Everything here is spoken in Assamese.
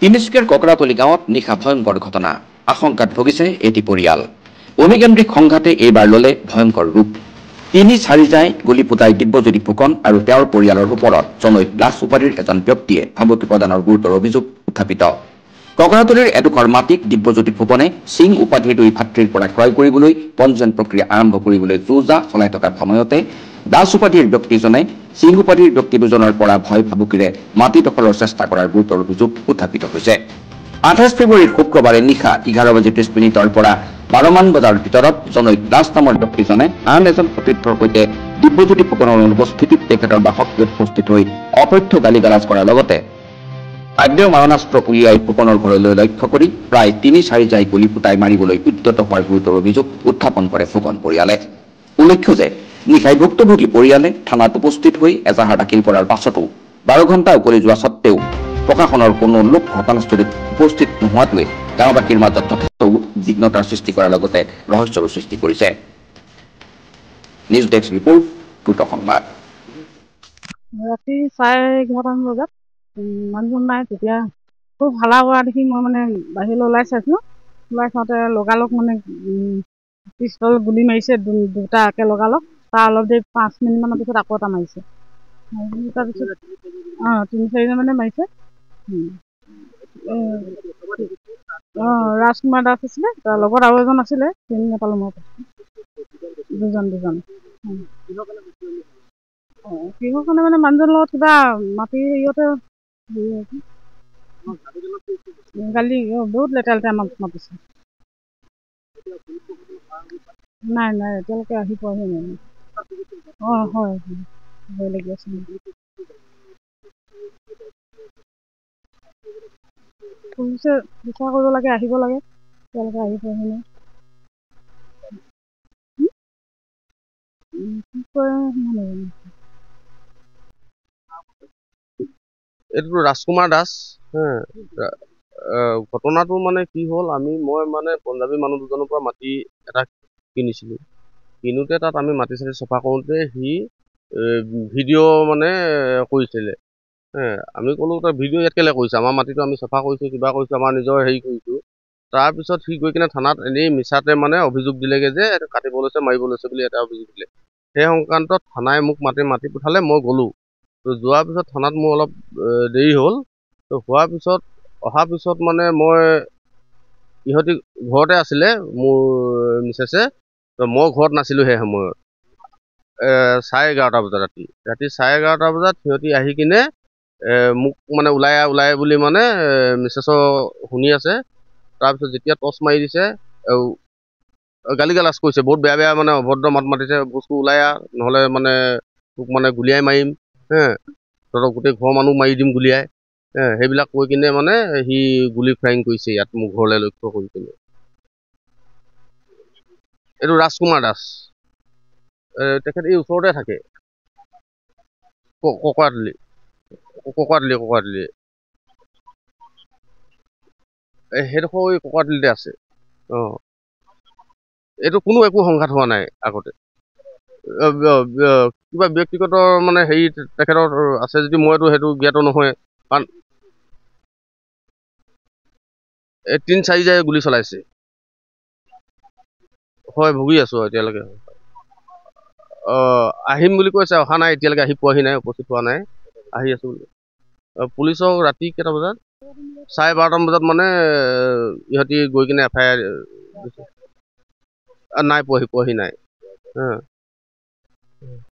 তিনিচুকীয়াৰ ককৰাতলি গাঁৱত নিশা ভয়ংকৰ ঘটনা। আশংকাত ভুগিছে এটি পৰিয়াল। ভূমিকেন্দ্ৰিক সংঘাতে এইবাৰ ল'লে ভয়ংকৰ ৰূপ। তিনি চাৰি যায় গুলী ফুটাই দিব্যজ্যোতি ফুকন আৰু তেওঁৰ পৰিয়ালৰ ওপৰত জনৈক দাস উপাধিৰ এজন ব্যক্তিয়ে ভাবুকি প্ৰদানৰ গুৰুতৰ অভিযোগ উত্থাপিত। ককৰাতলিৰ এডোখৰ মাটিক দিব্যজ্যোতি ফুকনে সিং উপাধিৰ দুই ভাতৃৰ পৰা ক্ৰয় কৰিবলৈ পঞ্জীয়ন প্ৰক্ৰিয়া আৰম্ভ কৰিবলৈ যো-জা চলাই থকাৰ সময়তে দাস উপাধিৰ ব্যক্তিজনে সিং উপাধিৰ ব্যক্তি দুজনৰ পৰা ভয় ভাবুকিৰে মাটি দখলৰ চেষ্টা কৰাৰ গুৰুতৰ অভিযোগ উত্থাপিত হৈছে। 28 ফেব্ৰুৱাৰীৰ শুক্ৰবাৰে নিশা 11:30 পৰা 12 মান বজাৰ ভিতৰত জনৈক দাস নামৰ ব্যক্তিজনে আন এজন সতীৰ্থৰ সৈতে দিব্যজ্যোতি ফুকনৰ অনুপস্থিতিত তেখেতৰ বাসগৃহত উপস্থিত হৈ অকথ্য গালি গালাজ কৰাৰ লগতে আগ্নেয় মাৰণাস্ত্ৰ উলিয়াই ফুকনৰ ঘৰলৈ লক্ষ্য কৰি প্ৰায় 3-4 জাই গুলী ফুটাই মাৰিবলৈ উদ্যত হোৱাৰ গুৰুতৰ অভিযোগ উত্থাপন কৰে ফুকন পৰিয়ালে। উল্লেখ্য যে নিশাই ভুক্তভোগী পৰিয়ালে থানাত উপস্থিত হৈ এজাহাৰ দাখিল কৰাৰ পাছতো 12 ঘণ্টা উকলি যোৱা সত্ত্বেও প্ৰশাসনৰ কোনো লোক ঘটনাস্থলীত উপস্থিত নোহোৱাটোৱে গাঁওবাসীৰ মাজত যথেষ্ট উদ্বিগ্নতাৰ সৃষ্টি কৰাৰ লগতে ৰহস্যৰো সৃষ্টি কৰিছে। নিউজ ডেস্ক ৰিপৰ্ট, দ্ৰুত সংবাদ। ৰাতি 11:30 বজাত মানুহজন নাই, তেতিয়া খুব হালা কৰা দেখি মই মানে বাহিৰলৈ ওলাই চাইছিলোঁ। ওলাই চাওঁতে লগালগ মানে পিষ্টল গুলি মাৰিছে দুটা একে লগালগ। তাৰ অলপ দেৰি 5 মিনিটমানৰ পিছত আকৌ এটা মাৰিছে। তাৰপিছত 3-4 মানে মাৰিছে। ৰাজকুমাৰ দাস আছিলে, তাৰ লগত আৰু এজন আছিলে, চিনি নাপালোঁ মই। দুজন কিহৰ কাৰণে মানে মানুহজনৰ লগত কিবা মাটি হেৰিয়তে গালি বহুত লেতেৰা লেতেৰা আমাক মাতিছে। নাই নাই, এতিয়ালৈকে আহি পোৱাহি নাই। হয়, ভয় লাগি আছে। পুলিচে বিচাৰ কৰিব লাগে, আহিব লাগে, এতিয়ালৈকে আহি পোৱাহি নাই। কি কৰে নাজানো। এইটোতো ৰাজকুমাৰ দাস। ঘটনাটো মানে কি হ'ল, মই মানে পঞ্জাৱী মানুহ দুজনৰ পৰা মাটি এটা কিনিছিলোঁ। কিনোতে তাত আমি মাটি চাটি চফা কৰোঁতে সি ভিডিঅ' মানে কৰিছিলে। আমি ক'লোঁ তই ভিডিঅ' ইয়াত কেলৈ কৰিছ, আমাৰ মাটিটো আমি চফা কৰিছোঁ, কিবা কৰিছোঁ, আমাৰ নিজৰ হেৰি কৰিছোঁ। তাৰপিছত সি গৈ কিনে থানাত এনেই মিছাতে মানে অভিযোগ দিলেগৈ যে এইটো কাটিব লৈছে, মাৰিব লৈছে বুলি এটা অভিযোগ দিলে। সেই সংক্ৰান্তত থানাই মোক মাতি পঠালে, মই গ'লোঁ। তো যোৱাৰ পিছত থানাত মোৰ অলপ দেৰি হ'ল। তো হোৱাৰ পিছত অহাৰ পিছত মানে মই ইহঁতি ঘৰতে আছিলে, মোৰ মিছেছে, তো মই ঘৰত নাছিলোঁ সেই সময়ত। 11:30 বজাত ৰাতি 11:30 বজাত সিহঁতি আহি কিনে মোক মানে ওলাই ওলাই বুলি মানে মিছেছৰ শুনি আছে। তাৰপিছত যেতিয়া টৰ্চ মাৰি দিছে, গালি গালাজ কৰিছে, বহুত বেয়া বেয়া মানে অভদ্ৰ মাত মাতিছে, বস্তু ওলাই আহ, নহ'লে মানে তোক মানে গুলিয়াই মাৰিম, হে তহঁতক গোটেই ঘৰৰ মানুহ মাৰি দিম গুলিয়াই, হে সেইবিলাক কৈ কিনে মানে সি গুলি ফায়াৰিং কৰিছে ইয়াত মোৰ ঘৰলৈ লক্ষ্য কৰি কিনে। এইটো ৰাজকুমাৰ দাস, তেখেত এই ওচৰতে থাকে, ককৰাতলি ককৰাতলি সেইডোখৰ এই ককৰাতলিতে আছে। এইটো কোনো একো সংঘাত হোৱা নাই আগতে, কিবা ব্যক্তিগত মানে হেৰি তেখেতৰ আছে যদি মইতো সেইটো জ্ঞাত নহয়। কাৰণ এই 3-4 জাই গুলি চলাইছে। হয়, ভুগি আছোঁ এতিয়ালৈকে। আহিম বুলি কৈছে, অহা নাই এতিয়ালৈকে, আহি পোৱাহি নাই, উপস্থিত হোৱা নাই, আহি আছোঁ বুলি। পুলিচক ৰাতি কেইটা বজাত, 12:30 বজাত মানে ইহঁতি গৈ কিনে এফ I R নাই পোৱাহি নাই।